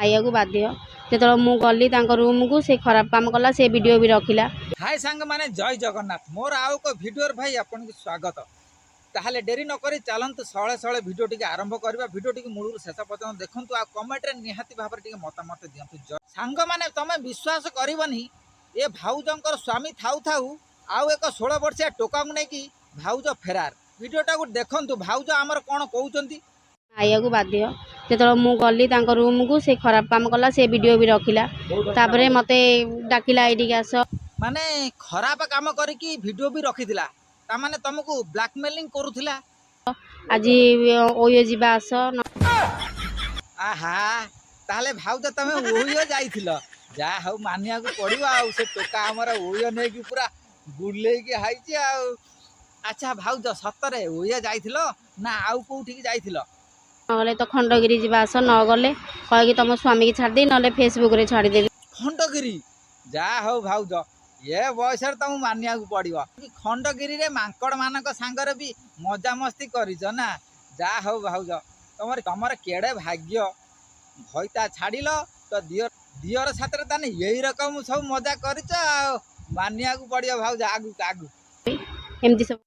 ଖାଇବାକୁ ବାଧ୍ୟ। ଯେତେବେଳେ ମୁଁ ଗଲି ତାଙ୍କ ରୁମକୁ, ସେ ଖରାପ କାମ କଲା। ସେ ଭିଡ଼ିଓ ବି ରଖିଲା। ହାଏ ସାଙ୍ଗମାନେ, ଜୟ ଜଗନ୍ନାଥ। ମୋର ଆଉ ଏକ ଭିଡ଼ିଓରେ ଭାଇ ଆପଣଙ୍କୁ ସ୍ୱାଗତ। ତାହେଲେ ଡେରି ନକରି ଚାଲନ୍ତୁ, ସହଳେ ସହଳେ ଭିଡ଼ିଓ ଟିକେ ଆରମ୍ଭ କରିବା। ଭିଡ଼ିଓ ଟିକେ ମୂଳରୁ ଶେଷ ପର୍ଯ୍ୟନ୍ତ ଦେଖନ୍ତୁ ଆଉ କମେଣ୍ଟରେ ନିହାତି ଭାବରେ ଟିକେ ମତାମତ ଦିଅନ୍ତୁ। ସାଙ୍ଗମାନେ, ତମେ ବିଶ୍ୱାସ କରିବନି, ଏ ଭାଉଜଙ୍କର ସ୍ୱାମୀ ଥାଉ ଥାଉ ଆଉ ଏକ 16 ବର୍ଷିଆ ଟୋକାକୁ ନେଇକି ଭାଉଜ ଫେରାର। ଭିଡ଼ିଓଟାକୁ ଦେଖନ୍ତୁ, ଭାଉଜ ଆମର କ'ଣ କହୁଛନ୍ତି। ଖାଇବାକୁ ବାଧ୍ୟ। ଯେତେବେଳେ ମୁଁ ଗଲି ତାଙ୍କ ରୁମକୁ, ସେ ଖରାପ କାମ କଲା। ସେ ଭିଡ଼ିଓ ବି ରଖିଲା। ତାପରେ ମୋତେ ଡାକିଲା, ଏଇଠିକି ଆସ। ମାନେ ଖରାପ କାମ କରିକି ଭିଡ଼ିଓ ବି ରଖିଥିଲା, ତାମାନେ ତମକୁ ବ୍ଲାକମେଲିଂ କରୁଥିଲା। ଆଜି ଓୟୋ ଯିବା ଆସ। ଆହା, ତାହେଲେ ଭାଉଜ ତମେ ଓୟୋ ଯାଇଥିଲ। ଯାହା ହଉ, ମାନିବାକୁ ପଡ଼ିବ। ଆଉ ସେ ଟୋକା ଆମର ଓୟୋ ନେଇକି ପୁରା ବୁଲେଇକି ହେଇଛି ଆଉ। ଆଚ୍ଛା ଭାଉଜ, ସତରେ ଓୟୋ ଯାଇଥିଲ ନା ଆଉ କୋଉଠିକି ଯାଇଥିଲ? ନହେଲେ ତ ଖଣ୍ଡଗିରି ଯିବା ଆସ। ନ ଗଲେ କହିକି ତମ ସ୍ୱାମୀକି ଛାଡ଼ିଦେବି, ନହେଲେ ଫେସବୁକରେ ଛାଡ଼ିଦେବି। ଖଣ୍ଡଗିରି! ଯାହା ହଉ ଭାଉଜ, ଏ ବୟସରେ ତମକୁ ମାନିବାକୁ ପଡ଼ିବ। ଖଣ୍ଡଗିରିରେ ମାଙ୍କଡ଼ ମାନଙ୍କ ସାଙ୍ଗରେ ବି ମଜାମସ୍ତି କରିଛ ନା? ଯାହା ହଉ ଭାଉଜ, ତମର କେଡ଼େ ଭାଗ୍ୟ। ଘଇତା ଛାଡ଼ିଲ ତ ଦିଅର ସାଥିରେ ତାହେଲେ ଏଇ ରକମ ସବୁ ମଜା କରିଛ। ଆଉ ମାନିବାକୁ ପଡ଼ିବ ଭାଉଜ। ଆଗକୁ ଆଗକୁ। ଏମିତି ସବୁ।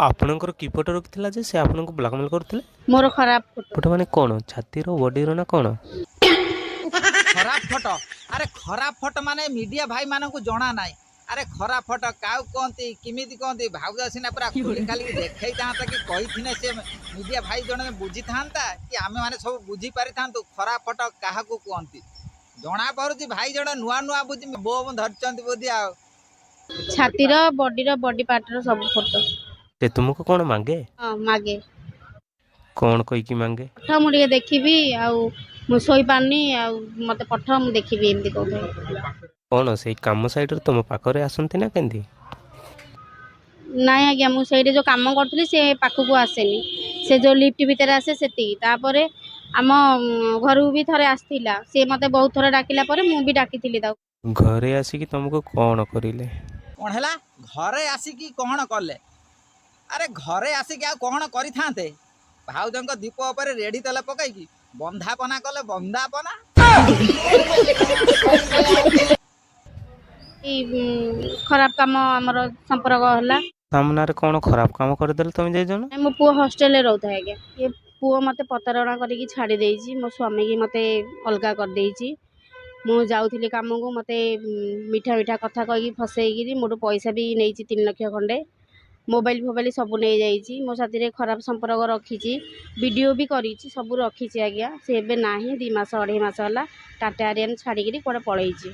ଆପଣଙ୍କର କି ଫଟୋ ରଖିଥିଲା ଯେ ସେ ଆପଣଙ୍କୁ ବ୍ଲାକମେଲ୍ କରୁଥିଲେ? ମୋର ଖରାପ ଫଟୋ। ଫଟୋ ମାନେ କ'ଣ, ଛାତିର, ବଡିର ନା କ'ଣ? ଖରାପ ଫଟୋ। ଆରେ ଖରାପ ଫଟୋ ମାନେ ମିଡିଆ ଭାଇମାନଙ୍କୁ ଜଣା ନାହିଁ। ଆରେ ଖରାପ ଫଟୋ କାହାକୁ କହନ୍ତି, କେମିତି କହନ୍ତି? ଭାଉଜ ସିନା ପୁରା ଖୋଲି ଖାଲିକି ଦେଖେଇଥାନ୍ତା କି କହିଥିଲେ, ସେ ମିଡିଆ ଭାଇ ଜଣେ ବୁଝିଥାନ୍ତା କି ଆମେମାନେ ସବୁ ବୁଝିପାରିଥାନ୍ତୁ ଖରାପ ଫଟୋ କାହାକୁ କୁହନ୍ତି। ଜଣା ପଡୁଛି ଭାଇ ଜଣେ ନୂଆ ନୂଆ ବୁଝି ବୋମ ଧରିଛନ୍ତି ବୋଧେ ଆଉ। ଛାତିର, ବଡିର, ବଡି ପାର୍ଟର ସବୁ ଫଟୋ। ସେ ତୁମକୁ କ'ଣ ମାଗେ? ହଁ, ମାଗେ। କ'ଣ କହିକି ମାଗେ? ପଠାଅ, ମୁଁ ଟିକେ ଦେଖିବି, ଆଉ ମୁଁ ଶୋଇପାରୁନି, ଆଉ ମୋତେ ପଠାଅ, ମୁଁ ଦେଖିବି, ଏମିତି କହୁଥାଏ। କ'ଣ ସେଇ କାମ ସାଇଡ଼ରେ ତୁମ ପାଖରେ ଆସନ୍ତି ନା କେମିତି? ନାଇଁ ଆଜ୍ଞା, ମୁଁ ସେଇଠି ଯେଉଁ କାମ କରୁଥିଲି, ସେ ପାଖକୁ ଆସେନି। ସେ ଯେଉଁ ଲିଫ୍ଟ ଭିତରେ ଆସେ, ସେତିକି। ତାପରେ ଆମ ଘରକୁ ବି ଥରେ ଆସିଥିଲା। ସେ ମୋତେ ବହୁତ ଥର ଡାକିଲା ପରେ ମୁଁ ବି ଡାକିଥିଲି ତାକୁ। ଘରେ ଆସିକି ତୁମକୁ କ'ଣ କରିଲେ? କ'ଣ ହେଲା? ଘରେ ଆସିକି କ'ଣ କଲେ? ଆରେ ଘରେ ଆସିକି ଆଉ କ'ଣ କରିଥାନ୍ତେ? ଭାଉଜଙ୍କ ଦୀପ ଉପରେ ରେଡ଼ି ତେଲ ପକାଇକି ବନ୍ଧାପନା କଲେ, ବନ୍ଦାପନା। ଏଇ ଖରାପ କାମ ଆମର ସମ୍ପର୍କ ହେଲା। ସାମ୍ନାରେ କ'ଣ ଖରାପ କାମ କରିଦେଲେ ତମେ ଦି ଜଣ? ମୋ ପୁଅ ହଷ୍ଟେଲରେ ରହୁଥାଏ ଆଜ୍ଞା। ଏ ପୁଅ ମୋତେ ପ୍ରତାରଣା କରିକି ଛାଡ଼ି ଦେଇଛି। ମୋ ସ୍ୱାମୀକି ମୋତେ ଅଲଗା କରିଦେଇଛି। ମୁଁ ଯାଉଥିଲି କାମକୁ, ମୋତେ ମିଠା ମିଠା କଥା କହିକି ଫସେଇକିରି ମୋଠୁ ପଇସା ବି ନେଇଛି 3 ଲକ୍ଷ ଖଣ୍ଡେ। ମୋବାଇଲ ଫୋବାଇଲ ସବୁ ନେଇଯାଇଛି। ମୋ ସାଥିରେ ଖରାପ ସମ୍ପର୍କ ରଖିଛି, ଭିଡ଼ିଓ ବି କରିଛି, ସବୁ ରଖିଛି ଆଜ୍ଞା। ସେ ଏବେ ନାହିଁ। 2 ମାସ 2.5 ମାସ ହେଲା ଟାଟା ଆରିଆନ ଛାଡ଼ିକିରି କୁଆଡ଼େ ପଳେଇଛି।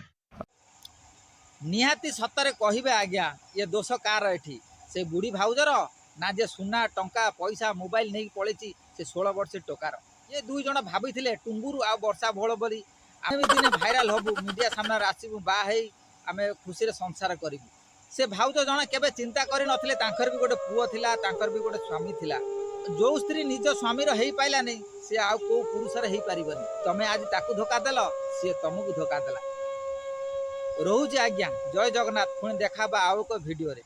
ନିହାତି ସତରେ କହିବେ ଆଜ୍ଞା, ଇଏ ଦୋଷ କାହାର ଏଠି? ସେ ବୁଢ଼ୀ ଭାଉଜର ନା ଯେ ସୁନା, ଟଙ୍କା ପଇସା, ମୋବାଇଲ ନେଇକି ପଳେଇଛି ସେ 16 ବର୍ଷ ଟୋକାର? ଇଏ ଦୁଇ ଜଣ ଭାବିଥିଲେ ଟୁଙ୍ଗୁରୁ ଆଉ ବର୍ଷା ଭୋଳ ବୋଲି ଆମେ ବି ଦିନେ ଭାଇରାଲ ହବୁ, ମିଡ଼ିଆ ସାମ୍ନାରେ ଆସିବୁ, ବାହା ହେଇ ଆମେ ଖୁସିରେ ସଂସାର କରିବୁ। ସେ ଭାଉଜ ଜଣେ କେବେ ଚିନ୍ତା କରିନଥିଲେ ତାଙ୍କର ବି ଗୋଟେ ପୁଅ ଥିଲା, ତାଙ୍କର ବି ଗୋଟେ ସ୍ୱାମୀ ଥିଲା। ଯୋଉ ସ୍ତ୍ରୀ ନିଜ ସ୍ୱାମୀର ହେଇପାରିଲାନି, ସେ ଆଉ କୋଉ ପୁରୁଷର ହେଇପାରିବନି। ତମେ ଆଜି ତାକୁ ଧୋକା ଦେଲ, ସିଏ ତମକୁ ଧୋକା ଦେଲା। ରହୁଛି ଆଜ୍ଞା, ଜୟ ଜଗନ୍ନାଥ। ପୁଣି ଦେଖା ହବା ଆଉ ଏକ ଭିଡ଼ିଓରେ।